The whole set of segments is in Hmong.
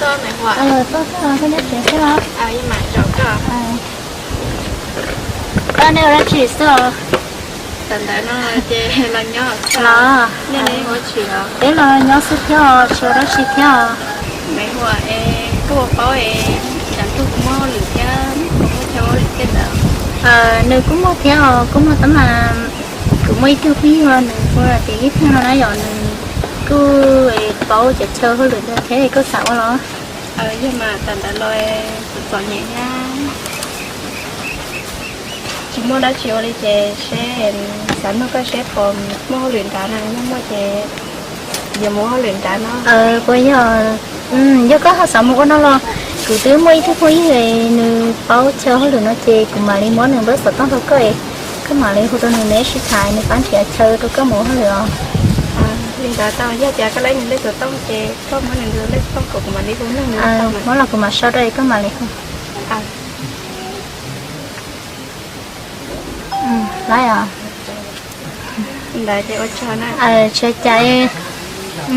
Tuaj, koj nyob tsev xwb los? Koj nej ua dab tsi xwb os? Tam ntawd no ces los nyob los, nej ua dab tsi os? Peb los nyob xwb thiab os, tsis ua dab tsi thiab os. Maiv Huam es, koj puas paub es, tsam ntuj kuv muaj hauj lwm thiab, kuv muaj chaw hauj lwm tej ntawd. Nws kuj muaj thiab os, kuj muaj tab mas kuv muaj ib tug phooj ywg, nws hu tias Ib Pheej no na yom, nws kuj paub cov chaw hauj lwm ntawd thiab, koj xav ua los? Yog mas, tam ntawd los txom txom nyem thiab, tsis muaj dab tsi ua li ces seb, xav nug koj seb puas muaj hauj lwm nrad na, yog muaj ces yuav mus hauj lwm nrad no. Puas yog, yog koj ho xav mus ua no los kuv twb muaj ib tug phooj ywg nws paub chaw hauj lwm no ces kuv mam li muab nws npawb xov tooj rau koj es koj mam li hu rau nws, nws sib tham nws pab nrhiav chaw rau koj mus hauj lwm os. Li ntawd tau, yog tias koj laib nws lej xov tooj ces koj muab nws lej xov tooj kom kuv mam li hu nug nws. Muab los kuv mam sau rau es koj mam li hu. Laib os. Tsis ua cas,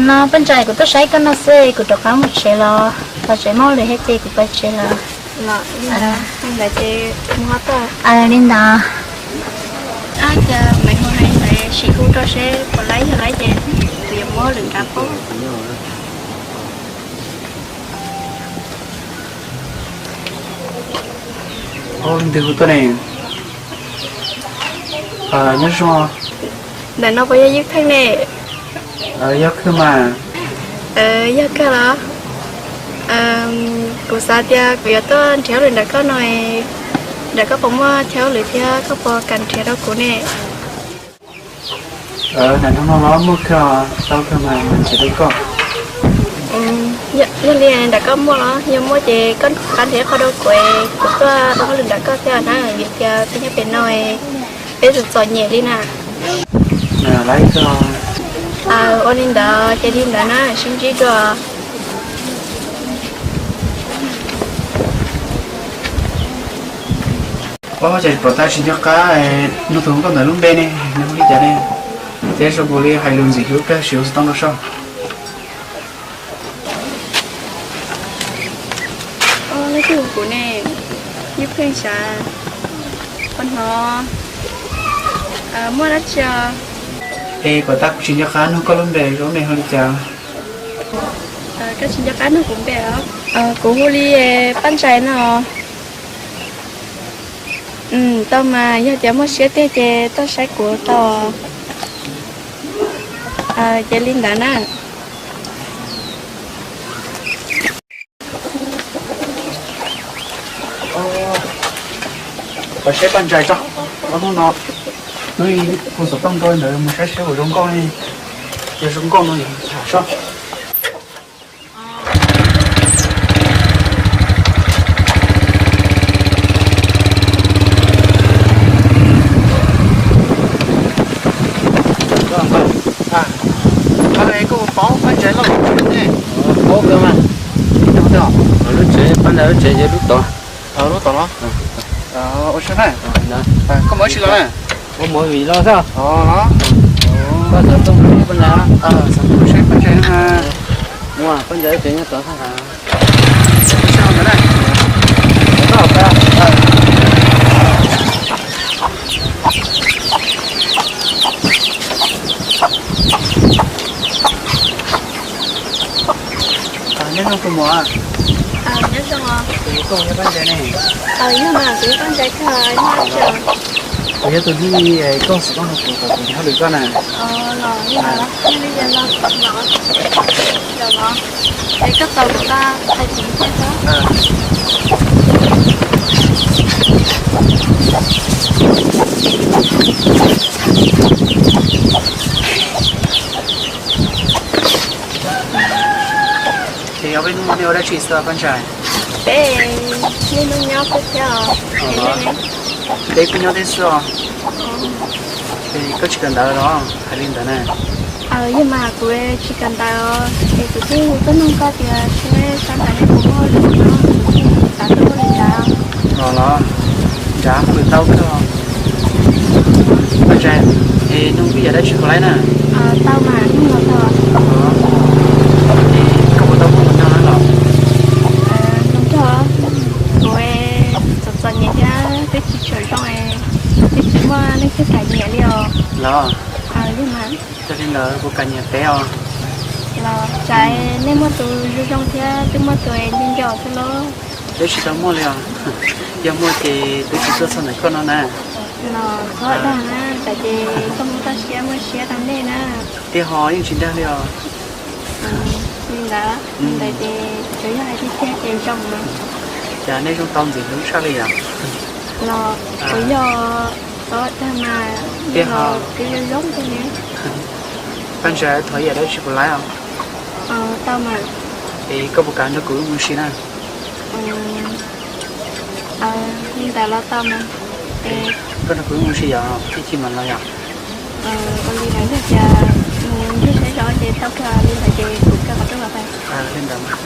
no Paj Ntsais kuv tuaj saib koj no xwb, kuv rov qab mus tsev los, pais tsev, muaj hauj lwm thiab ces kuv pais tsev lawm. Li ntawd. Ab, cas Maiv Huam hais ntawd sim hu rau seb puas laib, yog laib ces kuv yuav muab hauj lwm nrad pab. Ntws hu tuaj ne. Nyob zoo. Ntawm no puas yog Ib Pheej ne? Yog kawg mas. Yog kawg los? Kuv xav tias kuv yuav tuaj nrhiav hauj lwm nram koj no, nram koj puas muaj chaw hauj lwm thiab koj puas kam nrhiav rau kuv ne? Nram no los muaj kawg, tau kawg mas, nrhiav rau koj. Yog li nram koj muaj los? Yog muaj ces koj pab nrhiav qhov rau kuv, kuv tuaj ua hauj lwm nram koj thiab na, vim tias peb nyob pem no peb txom txom nyem li na. Ua li ntawd ces li ntawd na, sib ntsib dua. Ua cas pom tag tsis nco qab nug tus hluas nkauj ntawd lub npe ne, nws hu li cas ne? Thiab zoo nkaus li hais lus ntxim hlub kawg, sim hu xov tooj rau soj. Leej twg hu kuv ne? Ib Pheej sav. Ua no, muaj dab tsi os? Es pom tag kuv tsis nco qab nug koj lub npe, koj lub npe hu li cas? Koj tsis nco qab nug kuv npe os? Kuv hu li Paj Ntsais no. Tau mas, yog tias muaj siab tiag ces tuaj saib kuv tau. Ces li ntawd na. Pab saib Paj Ntsais tso, ob hnub no hnub ib hu xov tooj rau ntawd mus saib seb puas zoo nkauj ne, yog zoo nkauj no tham soj. Koj puas paub Paj Ntsais Lauj ne? Paub kawg mas. Lub tsev, Paj Ntsais lub tsev yog lub tod. Lub tod los? Ua tsaug na. Koj mus ua tsi los na? Ua movie los xwb. Los. Koj xav tuaj mus saib Paj Ntsais na. Ua, Paj Ntsais lub tsev nyob tod xwb. Nyob zoo tus muam. Nyob zoo os. Kuv yog Paj Ntsais ne. Yog mas, kuv yog Paj Ntsais kawg, nyob tsev. Kuv yog tus neeg koj xov tooj rau kuv kom kuv nrhiav hauj lwm koj na. Los li ntawd, yog li ces los, los. Es koj tos kuv tag hais kuv thiab. Ces yog peb hnub no nej ua dab tsi xwb Paj Ntsais? Peb niaj hnub nyob peb thiab os. Peb kuj nyob teb xwb os. Es koj tsis kawm ntawv los hais li ntawd na? Yog mas kuv tsis kawm ntawv os, es kuv thiaj tuaj nug koj tias seb sab nrad nej puas muaj hauj lwm no, kuv thiaj xav tuaj ua li ntawd. Los los, nrad hauj lwm tau kawg. Paj Ntsais, es nug ib yam dab tsi puas laib na? Tau mas, nug los tau. Es koj puas tau muaj hluas nraug na los? Twb kam nyiam li os. Los, yog mas, yog li ntawd kuv kam nyiam peb os. Los, tsam nej muaj tus zoo zoo thiab twb muaj tus nco nco xwb los. Twb tsis tau muaj li os. Yog muaj ces twb tsis tuaj txog ntawm koj no na. Los txhob dag na, tsam ces koj muaj txoj sia muaj siab rau nej na. Tiag ho yeej tsis dag li os. Li ntawd, li ntawd ces tsuas yog hais tiag tiag ces zoo mas. Cas nej zoo tau ntxim hlub tshaj li yom? Los puas yog, txhob dag mas. Tiag ho, twb zoo zoo thiab ne. Paj Ntsa, thov ib yam dab tsi puas laib os? Tau mas. Es koj puas kam nrog kuv wb mus ua si na? Li ntawd los tau mas. Koj nrog kuv wb mus ua si yom, ib chim mam los yom. Ua li ntawd yog tias mus ntsuag saib zos ces tau kawg, li ntawd ces kuv kawg qhov rooj los pais. Li ntawd mas.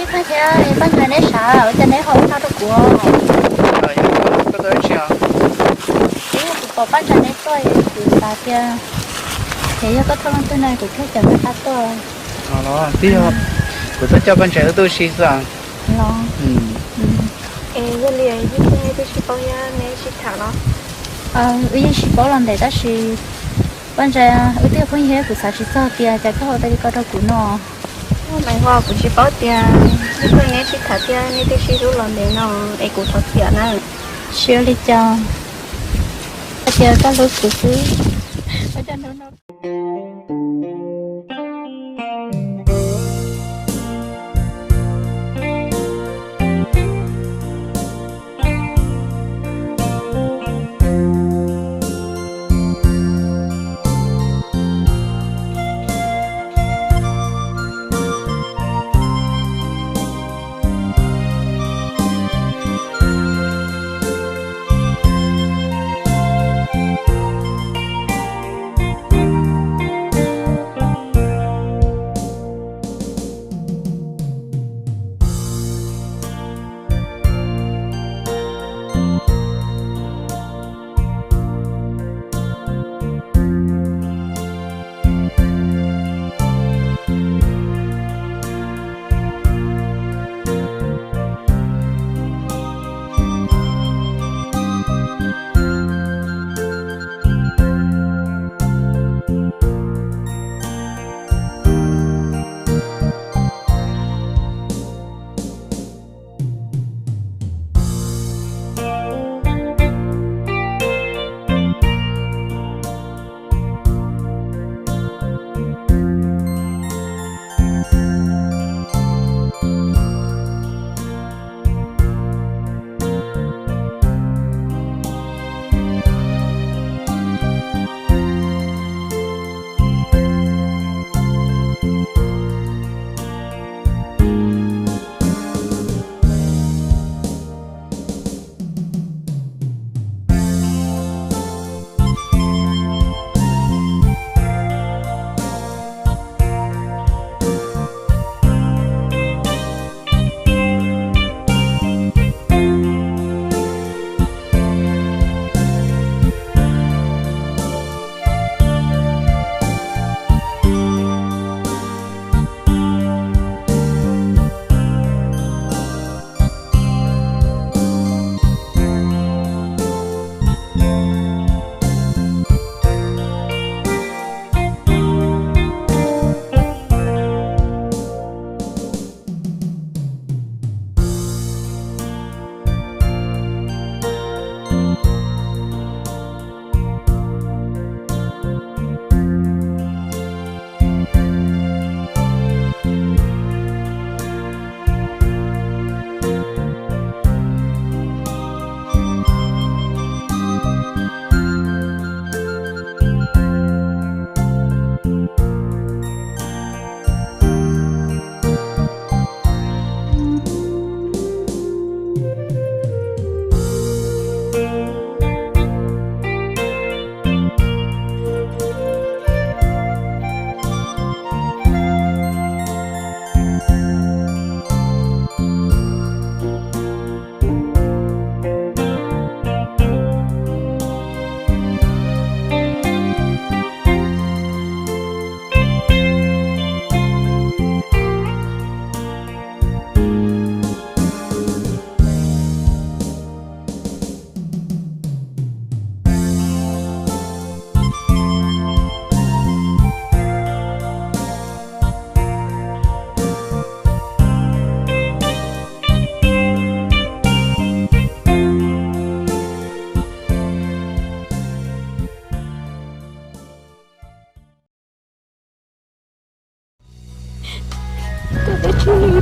Ib pliag thiab, Paj Ntsa, neb sav ua cas neb ho ua no rau kuv? Kuv pom Paj Ntsa neb tuaj, kuv xav tias, ces yog koj thauj leej twg na, kuv thiaj caum neb qab tuaj. Twb yog kuv tuaj coj Paj Ntsa wb tuaj ua si xwb. Los, es yog li wb twb sib paub thiab neb sib tham los? Wb yeej sib paub los ntev tab sis Paj Ntsa, wb twb yog phooj ywg thiab kuv xav tsis txog tias cas koj ho ua li ko rau kuv no. Nais hua, kuv tsis paub tias wb twb neb sib tham thiab neb twb sib hlub los ntev no es kuv thov txim na. Tsis ua li cas, hais tias koj hlub kuv xwb.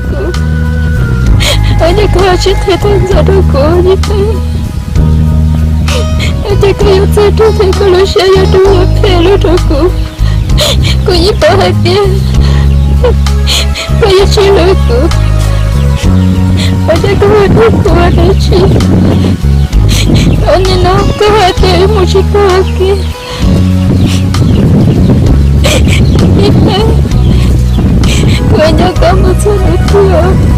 Kuv, ua cas koj ho tsis qhia tag ntxov rau kuv, Yij Pheej? Ua cas koj yuav txog rau thiab koj lub siab yuav rub yuav phem lug rau kuv? Kuv yeej paub hais tias koj yuav tsis hlub kuv, ua cas koj ho rub kuv ua dab tsi? Ua nim no koj hais tias wb mus tsis tau ua ke, Yij Pheej, kuv nco koj mus txog hnub twg?